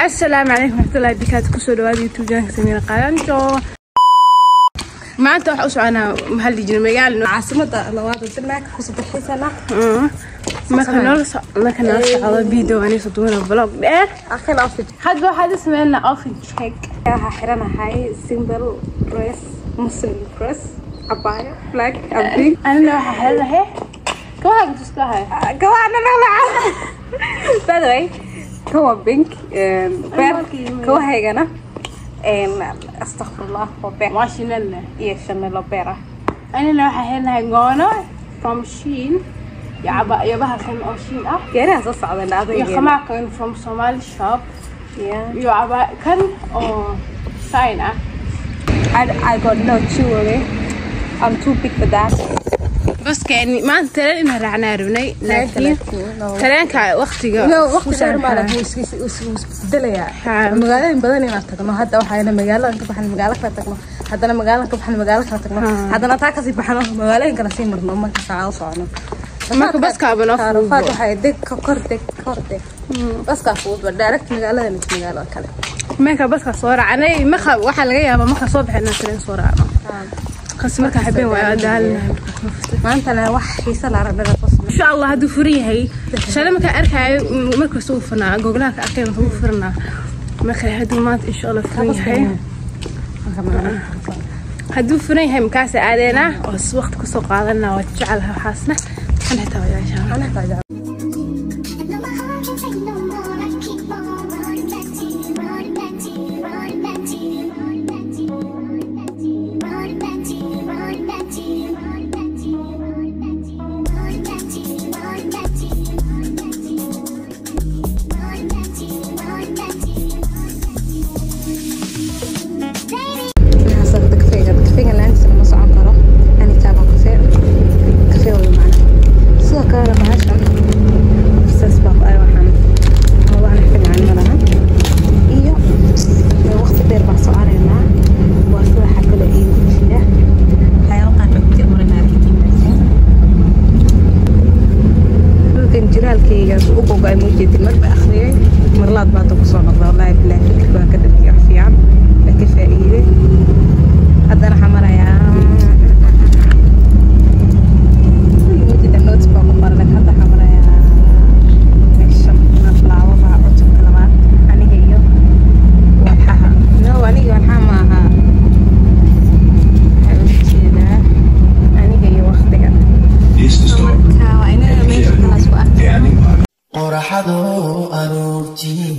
Assalaamu calaykum waraxmatullaahi wabarakaatu. Kusoo dhawaada YouTube channelka Samiira Qalanjo. Maanta waxaa u soconaa, maxaa la dhihi jiray, magaalo caasimada labaad oo Denmark ku sadexaysana. Marka noola socdo video anisa duwana vlog dheer. Akhir outfit. Hadba waxaad sameynaa outfit check. Waxaa xiranahay simple dress, Muslim dress, abaya black and pink. Anina waxaa xiranahay kabaha tuskahay. Gawaana nala. By the way, kawa pink beer kawahaygana, astaghfirullah, waa beer. Waa Chanel iyo Chanel oo beer ah. Anina waxaa xiranahay goono from Shein iyo caba iyo bahalkan oo Shein ah. Geeraha soo socda iyo adaygeena. Khamaarkan from Somali shop iyo caba kan oo sign ah. I got no jewelry. I'm too big for that. Baskeen maanta tareen inaan raacnaa rabnay, laakiin tareenka waqtiga waqti dheer maa laakiin isbedelayaa. Magaalooyin badan inaan tagno hadda, waxayna magaaladan ka baxno, magaalo kale tagno, haddana magaaladan ka baxno, magaalo kale tagno, haddana taa kasii baxno, magaalooyin kale sii marno marka saacado socono. Marka baskaaba noo fudud. Rafaad waxay deg kor deg kor deg, baskaa fudud ba direct magaaladan is magaalada kale. Marka baska soo raacnay, marka waxaa laga yaabaa marka soo baxay inaan tareen soo raacno, qas marka habeen waa daalnahay. Maantana wax xiisa la rabnada soo samey. Insha Allah hadduu furan yahay. Shalay markaan arkaayo, markasta uu furnaa, googlaha ka arkay marka uu furnaa. Marka hadduu maanta insha Allah furan yahay, hadduu furan yahay markaas aadeena oo si waqti kusoo qaadanaa. Waa jecelahay waxaasna, kan xitaa waa jeceshahay. Ana xitaa jecel. No, my heart can take no more. I keep on running back to you, running back to you, running back to you, running back to you, running back to you, running back to you, running back to you, running back to you, running back to you, running back to you, running back to you, running back to you, running back to you, baby. Waxaa kafeega, kafeega la'aantiisa lama socon karo. Anytime oo kafee, kafee way macna. Sidoo kalena bahashan saas baa ku ay, waxaan mawduucan wax ka macaan ma laha. Iyo waqti dheer baan soconaynaa. Waa sida waxaa kale iigu jira waxyaabo qaar baa ku jira marina arkikiin. Dhulkan jiraalkayga u gogo-ay ma ujeedin, mar ba akhriyay, marlaad baa hadda kusoo noqda. Wallaahi bilaahi, fikirka waan ka dhargiyay, wax fiican baa ka faa'iiday. Haddana waxaan marayaa, ujeeda notes baa ku qoran, laakiin hadda waxaan marayaa meesha na bilaabo baa cutubka labaad. Aniga iyo walxaha, no, aniga walxaha ma aha, waxaan ujeedaa aniga iyo waqtiga. Næste stop. Marka waa inaga meesha kalaas ku arkay. Herning. Qoraxdu aroortii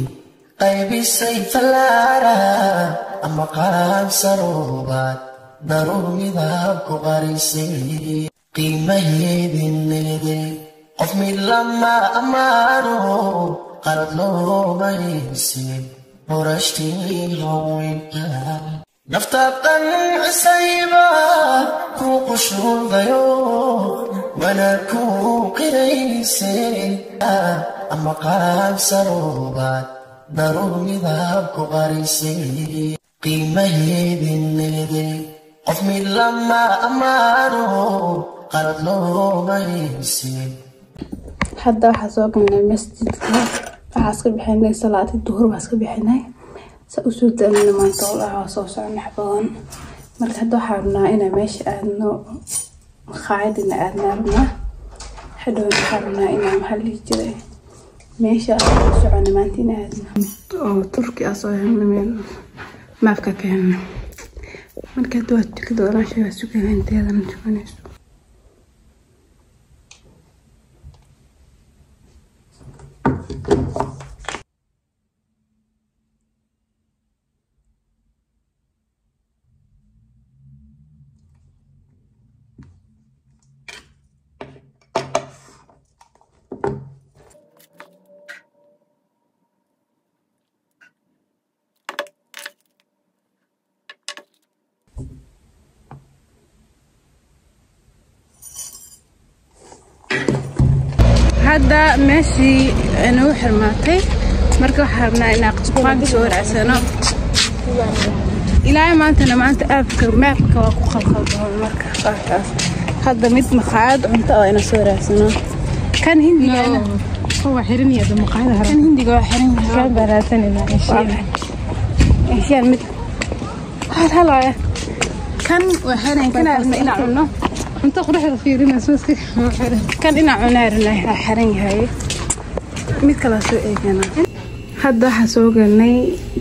qaybisay fallaara ama qaansaruubaad daruur midab ku qarisay qiimaheedin leeday, qof mid lama ammaano, qalad looma haysin qorashtii haweenka. Nafta qancisayba ku qushuudayo wana ku qiraysay ama qaansaruubaad daruur midab ku qarisay qiimaheedin leeday, qof mid lama ammaano, qalad looma haysin. Hadda waxaa soo galnay masjidka, waxaa iska bixinay salaadii duhur baa iska bixinay, sa usoo daalna maanta walahi, waa soo socon wax badan. Marka hadda waxaa rabnaa inaan meesha aadno, maqaayad ina aadnaa rabnaa. Hadhow waxaa rabnaa inaan, maxaa la dhihi jiray, meesha u soconay maanta in aadno oo Turki ah soo helnay, meel maafka ka helnay. Marka hadda waa tukada, walaashay waa sugayna inteedana tukanayso. Hadda meeshii nagu xirmaatay. Marka waxaa rabnaa inaan qasqaanka soo raacsano ilaa maantana. Maanta aabka maapka waa ku qalqaldamo. Marka qaarkaas hadda mid maqaayad cunto oo inaan soo raacsano kan hindigana. Waa xiran yahay maqaayada hore. Kan Hindiga waa xiran yahay. Kan baraasanina Asian. Asian mid hal hal waaya. Kan waa xiran, kan arna inaan cunno. Cunto quruxda fiirina sooska waa xiran. Kan inaan cunno arna waa xiran yahay. Mid kala soo eegana. Hadda waxaa soo galnay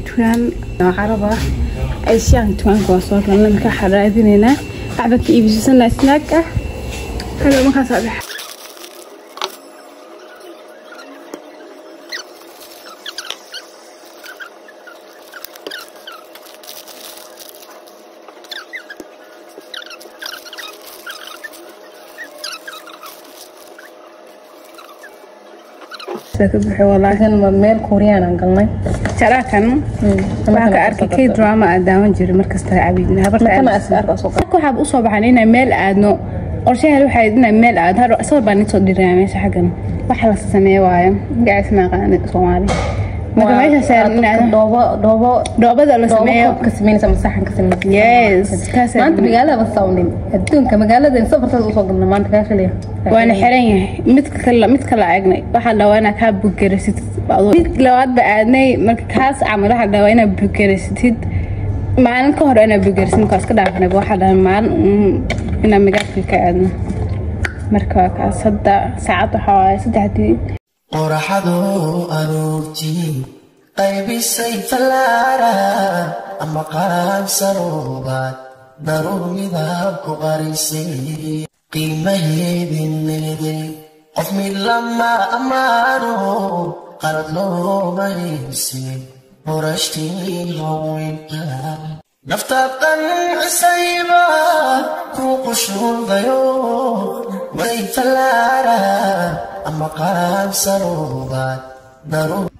dukaan oo Carab ah. Asian dukaanka waa soo galnay, marka waxaa raadinaynaa waxba ka iibsasana snack ah. Hada markaas aa baxa. Ka buuxo wallaahi. Kan waa meel Korean aan galnay. Jarakan waxaan ka arkay K drama aan daawan jiray markasta cabidna habarta. Kana iska arkaa soo. Marka waxaa u soo baxan inaan meel aadno. Qorshaha waxay ahayd inaan meel aadno. Har sawir baan soo diray meesha xaggan. Waxa la sameeyo waaye magaciisa ma aqaan Soomaali. Marka meesha saaran in aadno Dhoobo dhoobo dhoobada la sameeyo. Ka sameynaysa ama saxan ka sameynaysa. Yes, kaas. Maanta magaalada ba sawnin. Adduunka magaalada safartaas u soo galnay maanta kaa filaya. Waana xiran yahay. Mid kale, mid kale aagnay. Waxaa dhawaa inaad kaa buugaraysatid. Mid labaad ba aadnay. Marka kaas camal waxaa dhawaa inaad buugaraysatid maalin ka hor, inaad buugaraysatid. Marka waa iska dhaafanay. Waxaa dhahay maalin inaan magaalka ka aadno. Marka waa kaas. Hadda saacad waxaa waaye 3dii. Qoraxdu aroortii qaybisay fallaara ama qaansarobaad daruur midab ku qarisay qiimaheedin leeday qof mid lama ammaano qalad looma haysin horashtii haweenka naftaad qancisayba ku qushuudayo way fallaara ama qaansarobaad daruur.